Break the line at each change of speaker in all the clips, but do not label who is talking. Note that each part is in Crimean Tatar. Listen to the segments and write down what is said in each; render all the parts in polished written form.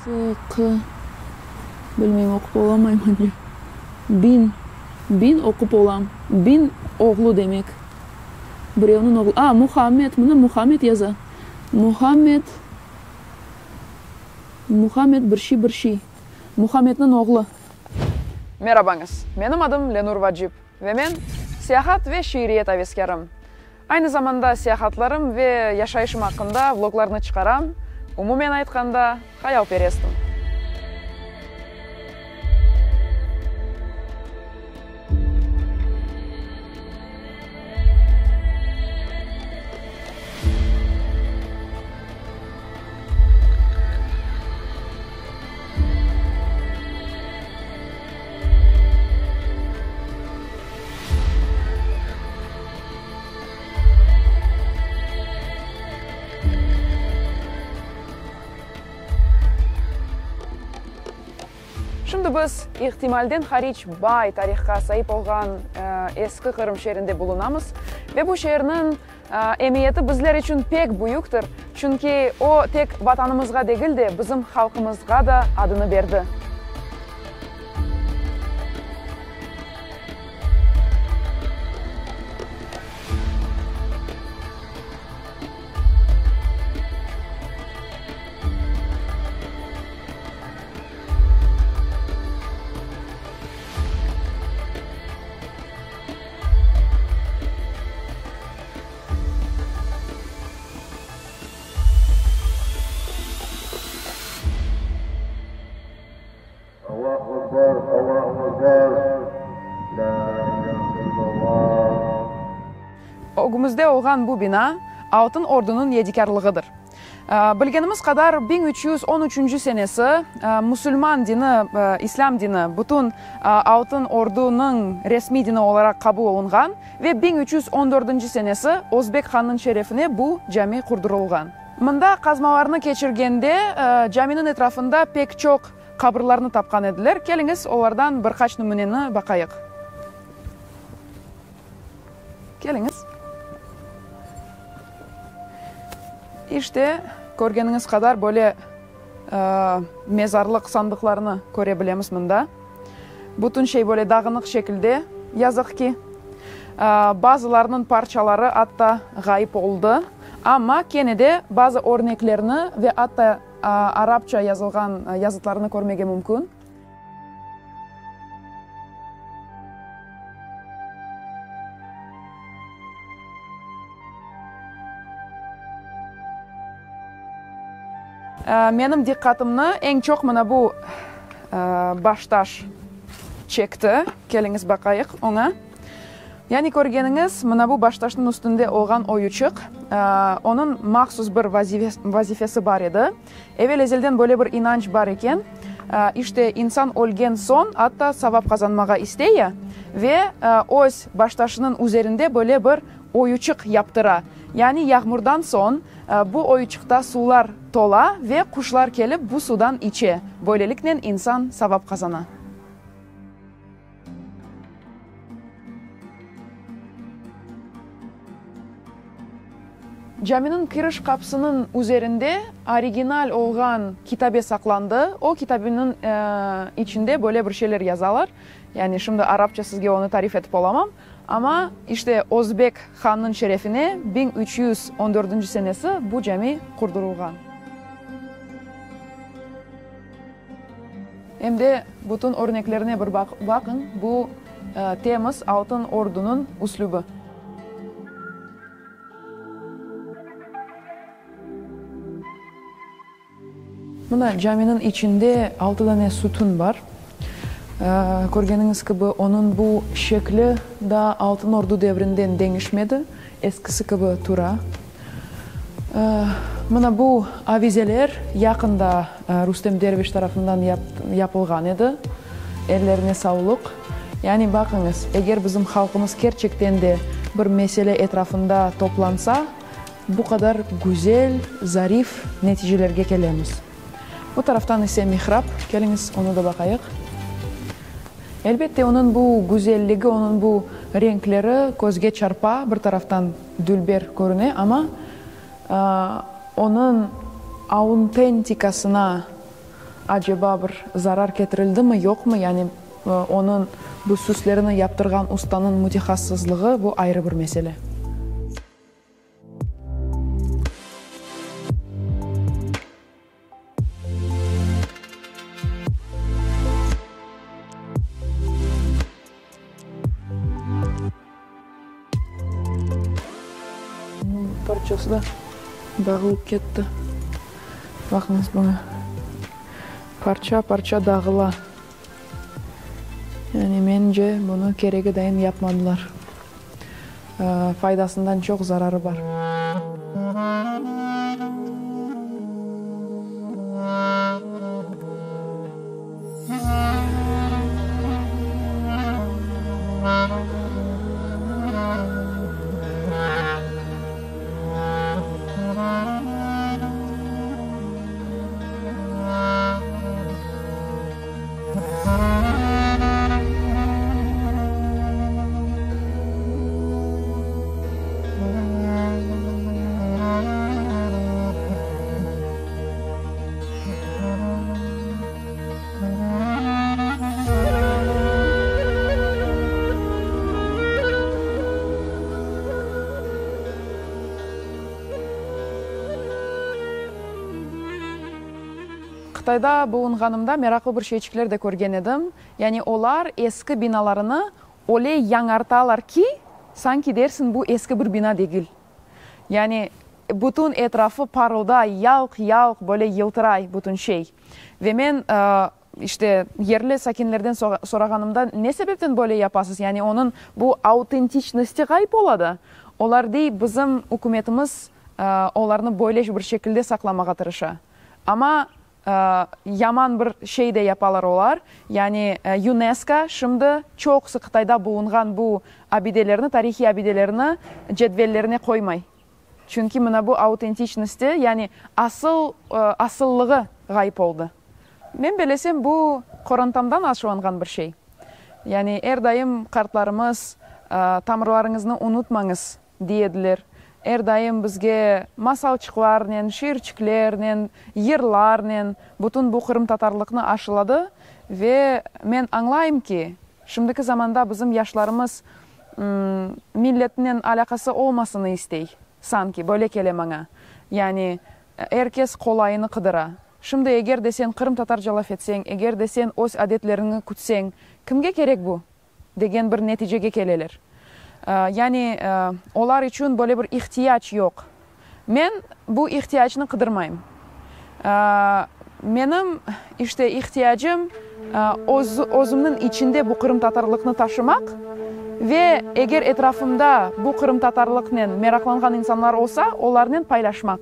S, Q, bilmeyim, oqup olamayım anca. Bin, bin oqup olam. Bin oğlu demek. Birevniñ oğlu. A, Muhammed, mına Muhammed yaza. Muhammed, Muhammed bir şey, bir şey. Muhammedniñ oğlu.
Merabañız! Menim adım Lenur Vacip ve men seyahat ve şiiriyet aveskârım. Aynı zamanda seyahatlarım ve yaşayışım aqqında vloglarnı çıqaram, umumen aytqanda, hayalperestim. Şimdi biz ihtimalden haric bay tarihqa saip olğan Eski Qırım şeerinde bulunamız ve bu şeerniñ emiyeti bizler içün pek büyüktir, çünki o tek Vatanımızğa degil de, bizim halqımızğa da adını berdi.
Allahu Ekber, Allahu Ekber, La ilahe illallah.
Ögümizde olğan bu bina Altın Ordunıñ yedikârlığıdır. Bilgenimiz qadar, 1313 senesi musulman dini, islâm dini, bütün Altın Ordunıñ resmiy dini olaraq qabul olunğan ve 1314 senesi Özbek hannıñ şerefine bu cami qurdurılğan. Mında qazmalarnı keçirgende caminiñ etrafında pek çoq qabırlarnı tapqan ediler. Keliñiz, olardan bir qaç nümüneni baqayıq. Keliñiz. İşte, körgeniñiz qadar böyle mezarlıq sandıqlarını köre bilemiz mında. Bütün şey böyle dağınıq şekilde, yazıq ki. Bazılarınıñ parçaları atta ğayıp oldı. Amma kene de bazı örneklerni ve atta arapça yazılğan yazıtlarnı körmege mümkün. Menim diqqatımnı eñ çoq mına bu baştaş çekti. Keliñiz baqayıq oña. Yani körgeniñiz, mına bu baştaşnıñ üstünde olğan oyuçıq, onıñ mahsus bir vazifesi bar edi. Evel-ezelden böyle bir inanç bar eken, işte, insan ölgen soñ, atta savap qazanmağa istey ya, ve öz baştaşınıñ üzerinde böyle bir oyuçıq yaptıra. Yani yağmurdan soñ bu oyuçıqta suvlar tola ve quşlar kelip bu suvdan içe. Böyleliknen insan savap qazana. Caminiñ kiriş qapısınıñ üzerinde original olğan kitabe saqlandı. O kitabeniñ içinde böyle bir şeyler yazalar. Yani şimdi arapça sizge onı tarif etip olamam. Amma işte Özbek hannıñ şerefine 1314 dördünci senesi bu cami qurdurılğan. Em de bütün örneklerine bir baqıñ, bu temiz Altın Ordunıñ üslübi. Mına, caminiñ içinde altı dane sütun bar. Körgeniñiz kibi, onıñ bu şekli daa Altın Ordu devrinden deñişmedi, eskisi kibi tura. Mına bu avizeler yaqında Rustem Derviş tarafından yapılğan edi. Ellerine savluq. Yani baqıñız, eger bizim halqımız kerçekten de bir mesele etrafında toplansa, bu qadar güzel, zarif neticelerge kelemiz. Bu taraftan ise mihrap, keliñiz, onı da baqayıq. Elbette, onıñ bu güzelligi, onıñ bu renkleri közge çarpa, bir taraftan dülber körüne, amma onıñ auntentikasına. Aceba bir zarar ketirildimi, yoqmı, yani onıñ bu süslerini yaptırğan ustanıñ mütehassıslığı, bu ayrı bir mesele. Parçası da dağılıp ketti. Baqıñız buña. Parça-parça dağıla. Yani mence bunı keregi dayın yapmadılar. Faydasından çoq zararı bar. Qıtayda bulunğanımda meraqlı bir şeyçikler de körgen edim. Yani olar eski binalarını öyle yañartalar ki, sanki dersiñ bu eski bir bina degil. Yani bütün etrafı parılday, yalq-yalq, böyle yıltıray bütün şey. Ve men, işte, yerli sakinlerden sorağanımda, ne sebepten böyle yapasız, yani onıñ bu autentiçnosti ğayıp ola da. Olar dey, bizim ükümetimiz olarnı böyle bir şekilde saqlamağa tırışa. Amma yaman bir şey de yapalar olar, yani UNESCO şimdi çoqusı Qıtayda bulunğan bu abidelerni, tarihiy abidelerni cedvellerine qoymay. Çünki mına bu autentiçnosti, yani asıl, asıllığı ğayıp oldı. Men belesem, bu qorantamdan aşılanğan bir şey. Yani er daim qartlarımız, tamırlarıñıznı unutmañız, dey ediler. Er daim bizge masalçıqlarnen, şiirçiklernen, yırlarnen bütün bu qırımtatarlıqnı aşıladı ve men añlayım ki, şimdiki zamanda bizim yaşlarımız milletinen alâqası olmasını istey, sanki, böyle kele maña. Yani, er kes qolayını qıdıra. Şimdi eger de sen qırımtatarca laf etseñ, eger de sen öz adetleriñi kütseñ, kimge kerek bu? Degen bir neticege keleler. Yani, olar içün böyle bir ihtiyac yoq. Men bu ihtiyacnı qıdırmayım. Menim, işte, ihtiyacım, öz, özümniñ içinde bu qırımtatarlıqnı taşımaq ve eger etrafımda bu qırımtatarlıqnen meraqlanğan insanlar olsa, olarnen paylaşmaq.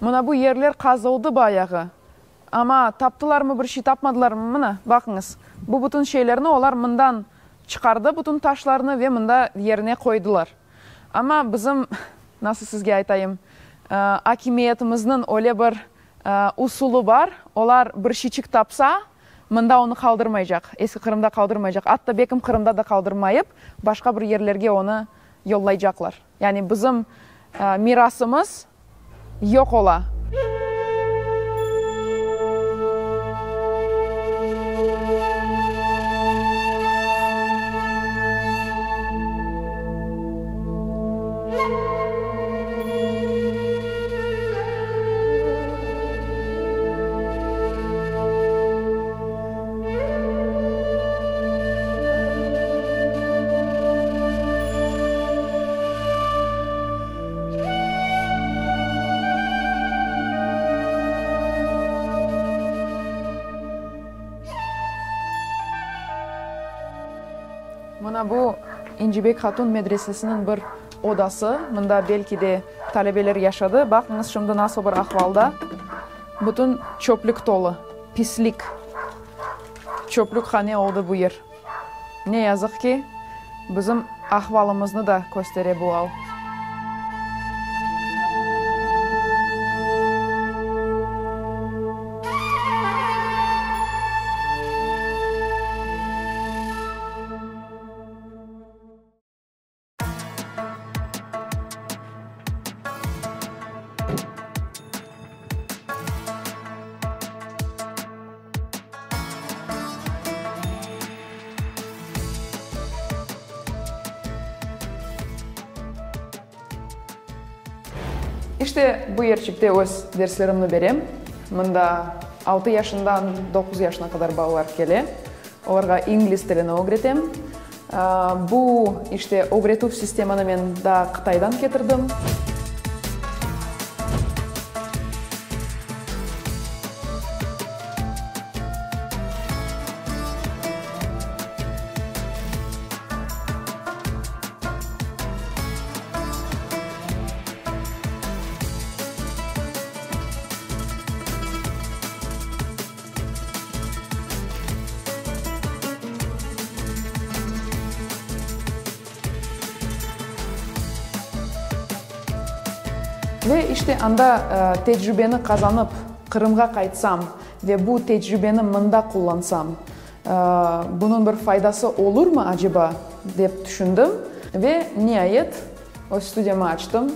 Mına bu yerler qazıldı bayağı. Amma taptılarmı bir şey, tapmadılarmı, mına, baqıñız, bu bütün şeylerni olar mından çıqardı, bütün taşlarnı ve mında yerine qoydılar. Amma bizim, nasıl sizge aytayım, akimiyetimizniñ öyle bir usulı bar, olar bir şeyçik tapsa, mında onı qaldırmaycaq, Eski Qırımda qaldırmaycaq, atta belkim Qırımda da qaldırmayıp, başqa bir yerlerge onı yollaycaqlar. Yani bizim mirasımız yoq ola. Mına bu İncibek Hatun medresesiniñ bir odası. Mında belki de talebeler yaşadı. Baqıñız şimdi nasıl bir ahvalda. Bütün çöplük tolu, pislik. Çöplükhane oldı bu yer. Ne yazıq ki. Bizim ahvalımıznı da köstere bu al. İşte, bu yerçikte öz derslerimni berem. Mında altı yaşından doquz yaşına qadar balalar kele. Olarğa ingliz tilini ögretem. Bu, işte, ögretüv sistemanı men daa Qıtaydan ketirdim. Ve işte anda tecrübeni qazanıp Qırımğa qaytsam ve bu tecrübeni mında qullansam, bunıñ bir faydası olurmı aceba, dep tüşündim. Ve niayet öz studiyamı açtım.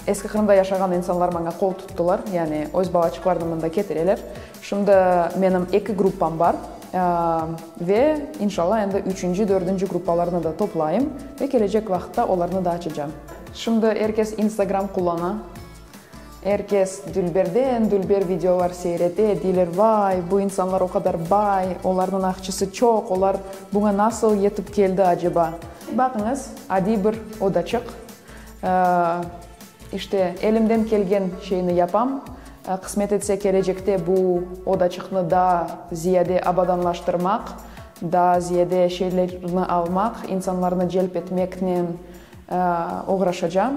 Eski Qırımda yaşağan insanlar maña qol tuttılar, yani öz balaçıqlarını mında ketireler. Şimdi menim eki gruppam bar ve inşallah endi üçünci, dördünci gruppalarnı da toplayım ve kelecek vaqıtta olarnı da açacam. Şimdi er kes Instagram qullana, er kes dülberden dülber videolar seyrete, deyler, vay, bu insanlar o qadar bay, olarnıñ aqçısı çoq, olar buña nasıl yetip keldi aceba? Baqıñız, adiy bir odaçıq. İşte, elimden kelgen şeyni yapam. Qısmet etse, kelecekte bu odaçıqnı daa ziyade abadanlaştırmaq, daa ziyade şeylerni almaq, insanlarnı celp etmeknen oğraşacam.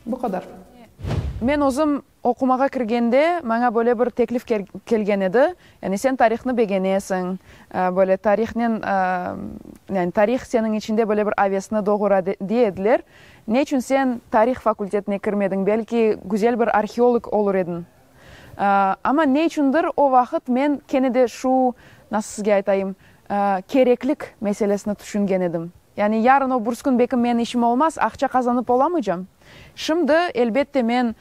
Bu qadar. Men özüm Oqumağa kirgende maña böyle bir teklif kelgen edi, yani sen tarihnı begenesiñ, böyle tarihnen, yani tarih seniñ içinde böyle bir avesni doğura dey ediler, ne içün sen tarih fakultetine kirmediñ, belki güzel bir arheolog olur ediñ. Amma ne içündir o vaqıt men kene de şu, nasıl sizge aytayım, kereklik meselesini tüşüngen edim. Yani yarın o bürskün belki menim işim olmaz, aqça qazanıp olamaycam. Şimdi, elbette, men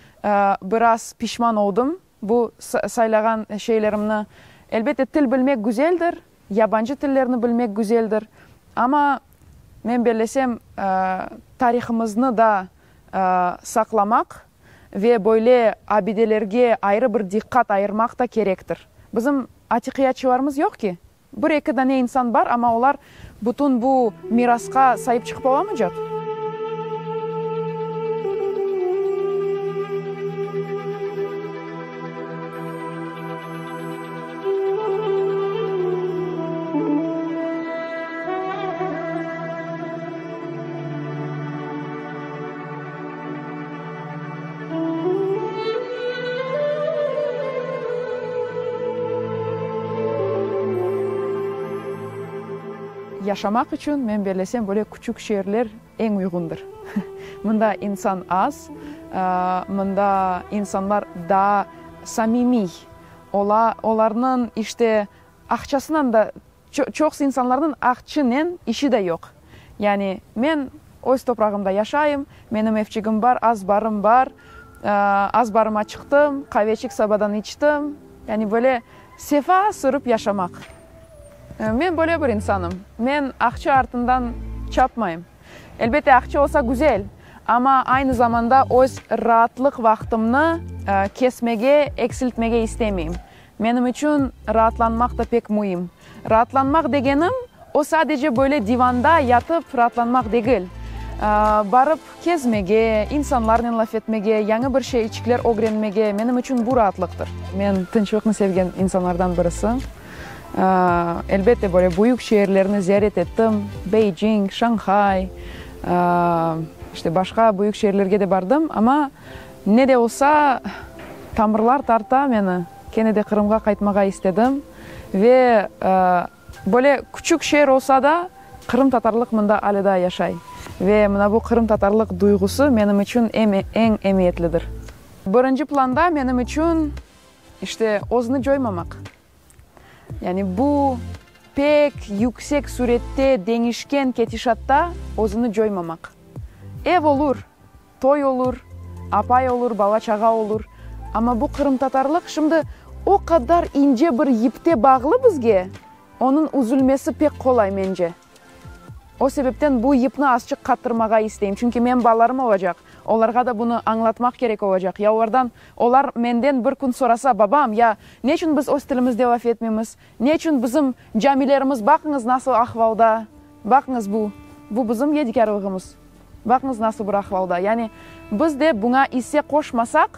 biraz pişman oldım bu saylağan şeylerimni. Elbette, til bilmek güzeldir, yabancı tillerni bilmek güzeldir, amma men bellesem, tarihımıznı da saqlamaq ve böyle abidelerge ayrı bir diqqat ayırmaq da kerektir. Bizim atiqiyatçılarımız yoq ki. Bir-eki dane insan bar, amma olar bütün bu mirasqa saip çıqıp olamaycaq. Yaşamaq içün, men bellesem, böyle küçük şeerler eñ uyğundır. Mında insan az, mında insanlar daa samimiy ola, olarnıñ, işte, aqçasınan da Çoqusı insanlarnıñ aqçınen işi de yoq. Yani men öz toprağımda yaşayım, menim evçigim bar, azbarım bar, azbarıma çıqtım, qaveçik sabadan içtim. Yani böyle sefa sürip yaşamaq. Men böyle bir insanım. Men aqça artından çapmayım. Elbette, aqça olsa güzel, amma aynı zamanda öz raatlıq vaqtımnı kesmege, eksiltmege istemeyim. Menim içün raatlanmaq da pek müim. Raatlanmaq degenim, o sadece böyle divanda yatıp raatlanmaq degil. Barıp kezmege, insanlarnen laf etmege, yañı bir şeyçikler ögrenmege, menim içün bu raatlıqtır. Men tınçlıqnı sevgen insanlardan birisi. Elbette, böyle büyük şeerlerni ziyaret ettim, Beycing, Şanhay, işte başqa büyük şeerlerge de bardım, amma Ne de olsa, tamırlar tarta meni, kene de Qırımğa qaytmağa istedim ve böyle küçük şeer olsa da, Qırımtatarlıq mında ale daa yaşay. Ve mına bu qırımtatarlıq duyğusı menim içün eñ emiyetlidir. Birinci planda menim içün, işte, özüni coymamaq. Yani bu pek yüksek sürette deñişken ketişatta özüni coymamaq. Ev olur, toy olur, apay olur, bala-çağa olur, amma bu qırımtatarlıq şimdi o qadar ince bir yipte bağlı bizge, onıñ üzülmesi pek qolay, mence. O sebepten bu yipni azçıq qattırmağa isteyim, çünki menim balalarım olacaq, olarğa da bunı añlatmaq kerek olacaq. Ya olardan, olar menden bir kün sorasa, babam, ya neçün biz öz tilimizde laf etmeymiz, neçün bizim camilerimiz, baqıñız, nasıl ahvalda, baqıñız bu, bu bizim yedikârlığımız, baqıñız, nasıl bir ahvalda. Yani biz de buña isse qoşmasaq,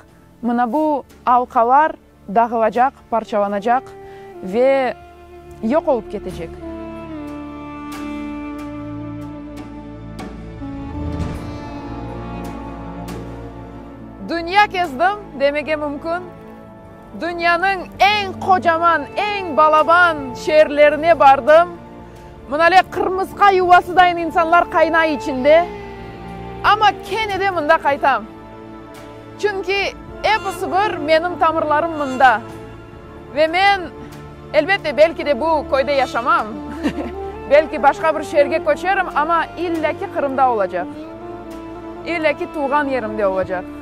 mına bu alqalar dağılacaq, parçalanacaq ve yoq olıp ketecek. Dünya kezdim demege mümkün. Dünyanıñ eñ qocaman, eñ balaban şeerlerine bardım. Mınale qırmısqa yuvasıdayın insanlar qaynay içinde. Amma kene de mında qaytam. Çünki episi bir menim tamırlarım mında. Ve men, elbette, belki de bu köyde yaşamam, belki başqa bir şeerge köçerim, amma illâ ki Qırımda olacaq. İllâ ki tuvğan yerimde olacaq.